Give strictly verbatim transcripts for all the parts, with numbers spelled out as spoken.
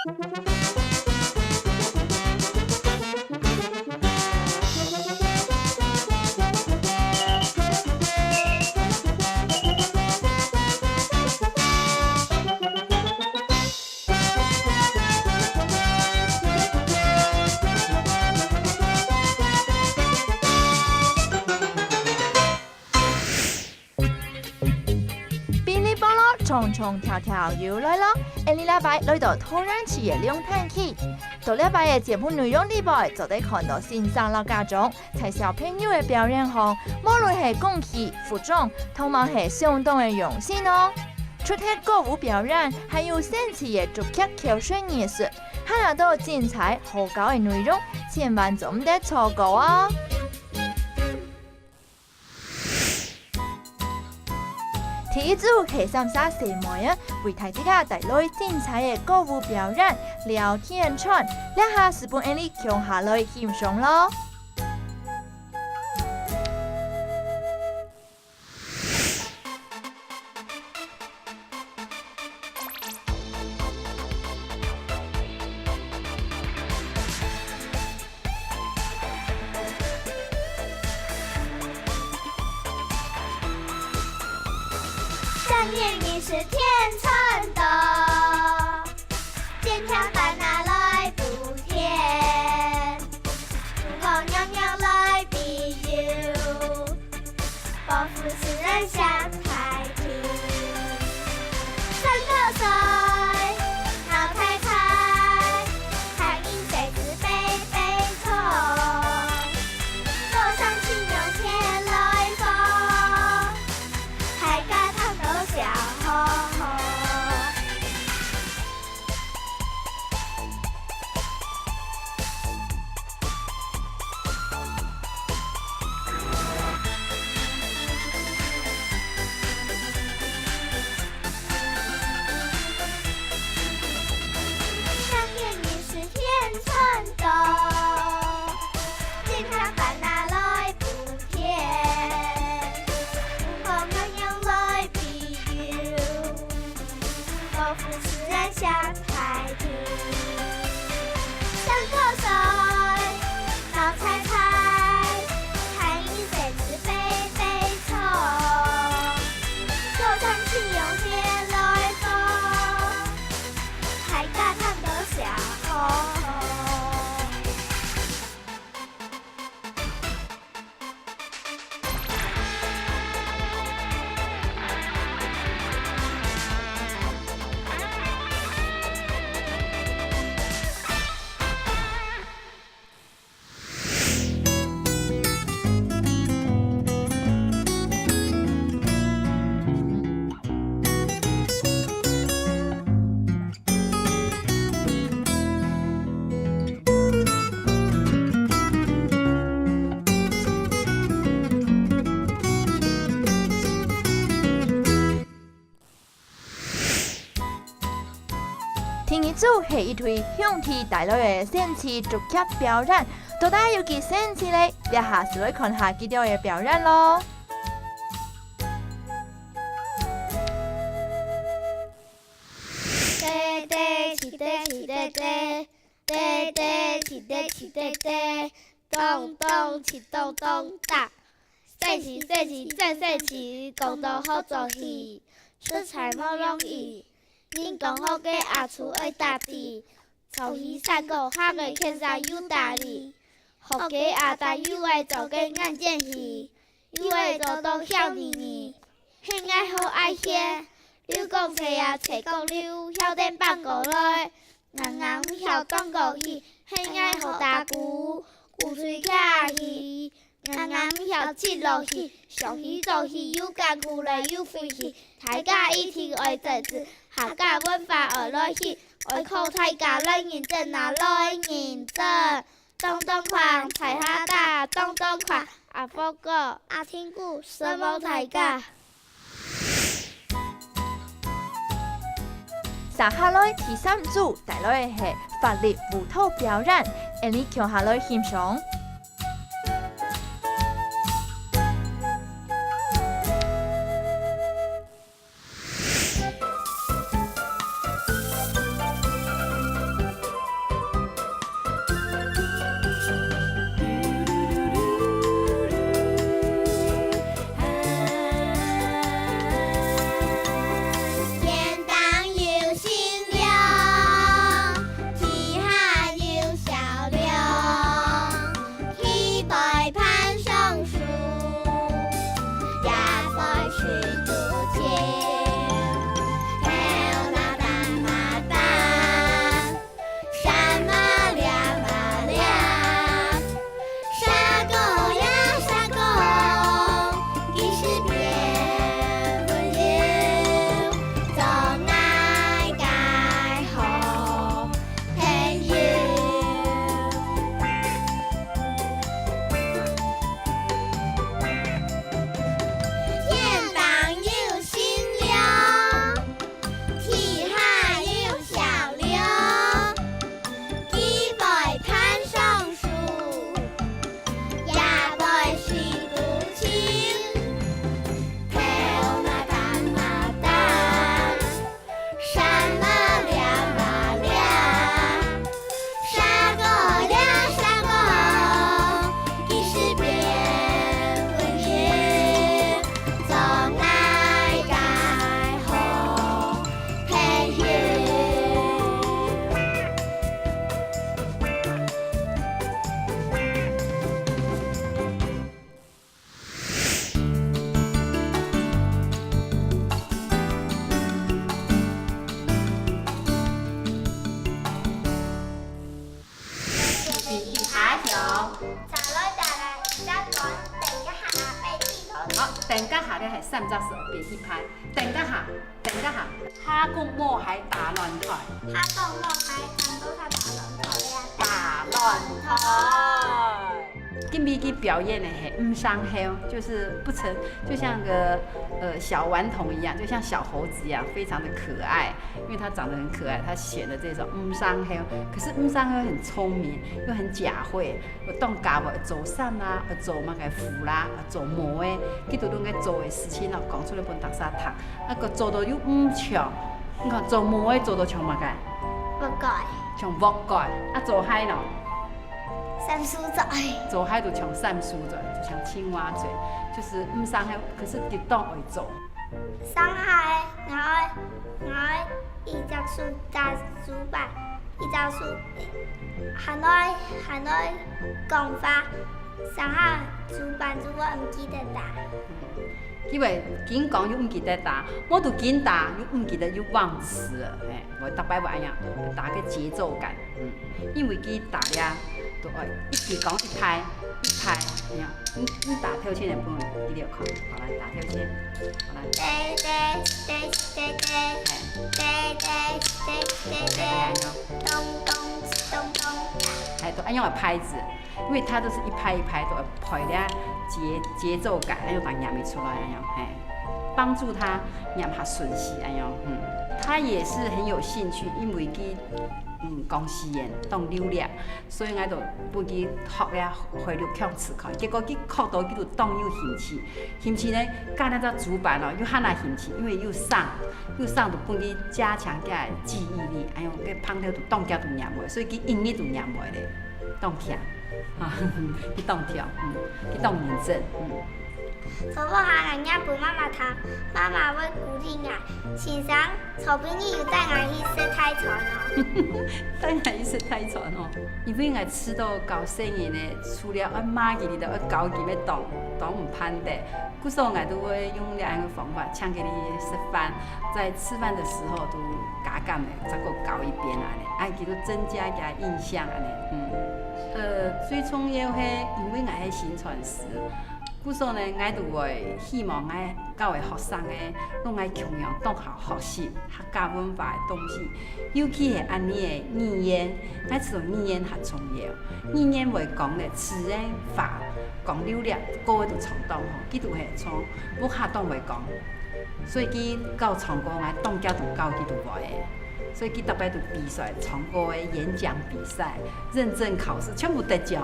嗶哩啵哩，長長條條又來了。𫣆俚這擺來到桃園市个龍潭區。在這擺个節目內容裡背，做得看到先生摎家長在小朋友个表演項，無論係功夫、服裝，都嘛係相當个用心哦。除忒歌舞表演，還有神奇个竹劇口述藝術，還有當多精彩好搞个內容，千萬做毋得錯過哦！ 第一組係三儕細妹仔，為大自家帶來精彩个歌舞表演《廖天川》，這下就分𫣆俚共下來欣賞囉。 第二組係一對兄弟帶來个神奇竹劇表演，到底有幾神奇呢？這下就來看下佢兜个表演囉。 噠噠哧噠哧噠噠，噠噠哧噠哧噠噠，咚咚哧咚咚噹。細時細時真細時，講到好做戲，實在無容易。人講好个阿樹愛搭地， 做戲煞過客个牽手又搭理，學个阿呆又愛做个眼鏡戲，又愛做到曉字字，係𠊎好愛歇。流光斜啊斜角流，曉得反過來。𠊎𠊎毋曉當過去，係𠊎好打鼓，鼓吹客戲。 𠊎𠊎毋曉直落去，想去做去又艱苦來又費氣。大家一定愛珍惜，客家文化愛來去，愛靠大家來認真啊來認真。咚咚鏘，在下打咚咚鏘，阿福哥、阿天牯，承蒙大家。 接下來第三組帶來个係活力舞蹈表演，𫣆俚共下來欣賞。等一下个係三隻手變一排，等一下，等一下，哈公無鞋打亂台。哈公無鞋，當多他打亂台呀，打亂台。今晡日表演个係毋生鬍，就是不成，就像个呃小頑童一樣，就像小猴子一樣，非常的可愛。因為他長得很可愛，他選的這種毋生鬍，可是毋生鬍很聰明，又很假慧。 有當家務，愛做衫啦，愛做麼个褲啦，愛做帽仔，佢都攏个做个事情咯，講出來分大家聽。啊，个做到又毋像，你看做帽仔做到像麼个？屋蓋。像屋蓋，啊，做鞋咯？三叔嘴。做鞋都像三叔嘴，就像青蛙嘴，就是毋生鬍，可是佢當愛做。生鞋，𠊎愛，𠊎愛一隻手打主板，一隻手 還愛，還愛講話，生下主板就會毋記得打。因為緊講又毋記得打，無就緊打又毋記得又忘詞了，嘿，𠊎逐擺會恁樣，打个節奏感，嗯，因為佢打了，都愛一直講一拍一拍，恁樣，你你打跳圈也不用一定要看，好來打跳圈，好來。噠噠噠噠噠，哎。噠噠噠噠噠，哎，恁樣。 咚咚咚咚。哎，都愛用个拍子，因為它都是一拍一拍都拍了節節奏感，愛用把念出來，恁樣，哎，幫助他念較順序，恁樣，嗯，他也是很有興趣，因為佢嗯講四縣當流利，所以𠊎就分佢學了海陸腔試看，結果佢學到佢就當有興趣。 興趣呢，教那隻主板哦，又還較興趣，因為又省，又省就分佢加強佢个記憶力，哎喲，該旁頭就當遽就念會，所以佢一日就念會咧，當強，啊，佢當強，嗯，佢當認真，嗯。婆婆還愛念分媽媽聽，媽媽會鼓勵𠊎，先生 昨晡日有帶𠊎去食大餐哦。帶𠊎去食大餐哦，因為𠊎試著教細人呢，除了愛罵佢，你都愛教佢，乜當當毋盼得。故所𠊎都會用這樣个方法，請佢去食飯，在吃飯的時候都加減个，再過教一遍恁呢，恁佢都增加佢个印象恁呢。嗯，呃，最重要係因為𠊎係薪傳師， 故所呢，𠊎都會希望𠊎教个學生呢，攏愛共樣當好學習客家文化个東西，尤其係恁呢个語言，𠊎覺得語言較重要。語言會講咧，自然話講流利，歌仔都唱當好，佢都係唱屋下當會講。所以佢教唱歌，𠊎當遽都教佢都會个。 所以佢逐擺都比賽，唱歌个、演講比賽、認證考試，全部得獎。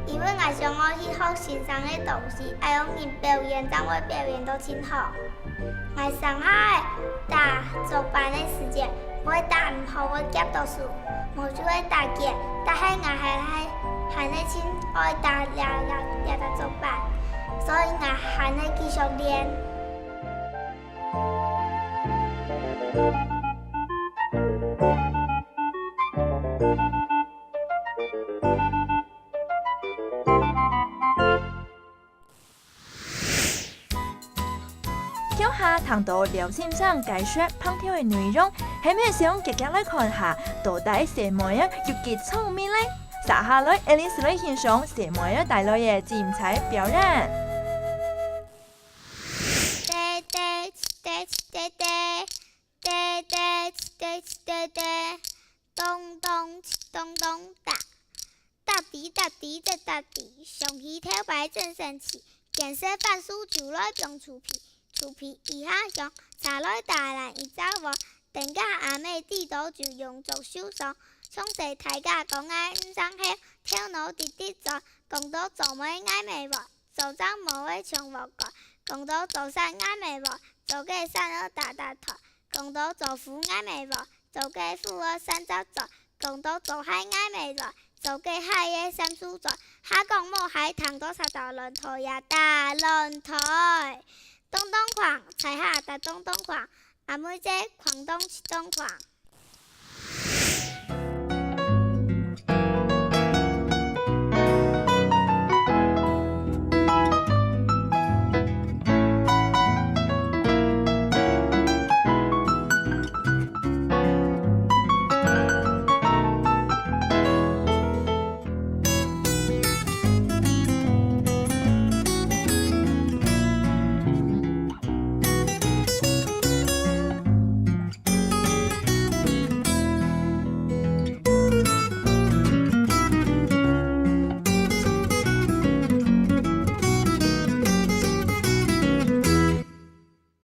因為𠊎想愛去學先生个東西，愛有人表演，正會表演到盡好。𠊎上下打竹板个時節，會打毋好會夾著手，無就會打結，但係𠊎還係還係盡愛打這這這隻竹板，所以𠊎還係繼續練。 共下聽著廖先生解說棒球个內容，係毋係想遽遽來看下，到底細妹仔有幾聰明咧？接下來，𫣆俚就來欣賞細妹仔帶來个精彩表演。 噠噠噠噠噠，噠噠噠噠噠，咚咚咚咚噠，噠滴噠滴噠噠滴，想起頭擺真生趣，見識番薯就來放樹皮，樹皮一下香，茶來打爛一隻碗，等下阿姆知著就用著受傷，從細大家講𠊎毋生鬍，頭腦直直轉，講著做妹𠊎乜會， 做正無會像屋蓋，講著做衫𠊎乜會，做个衫仔打打碓，講著做褲𠊎乜會，做个褲仔三隻嘴，講著做鞋𠊎乜會，做个鞋仔三手嘴，哈講無鞋聽著就打亂台呀，打亂台。咚咚哐，在下打咚咚哐，阿妹姐哐咚七咚哐。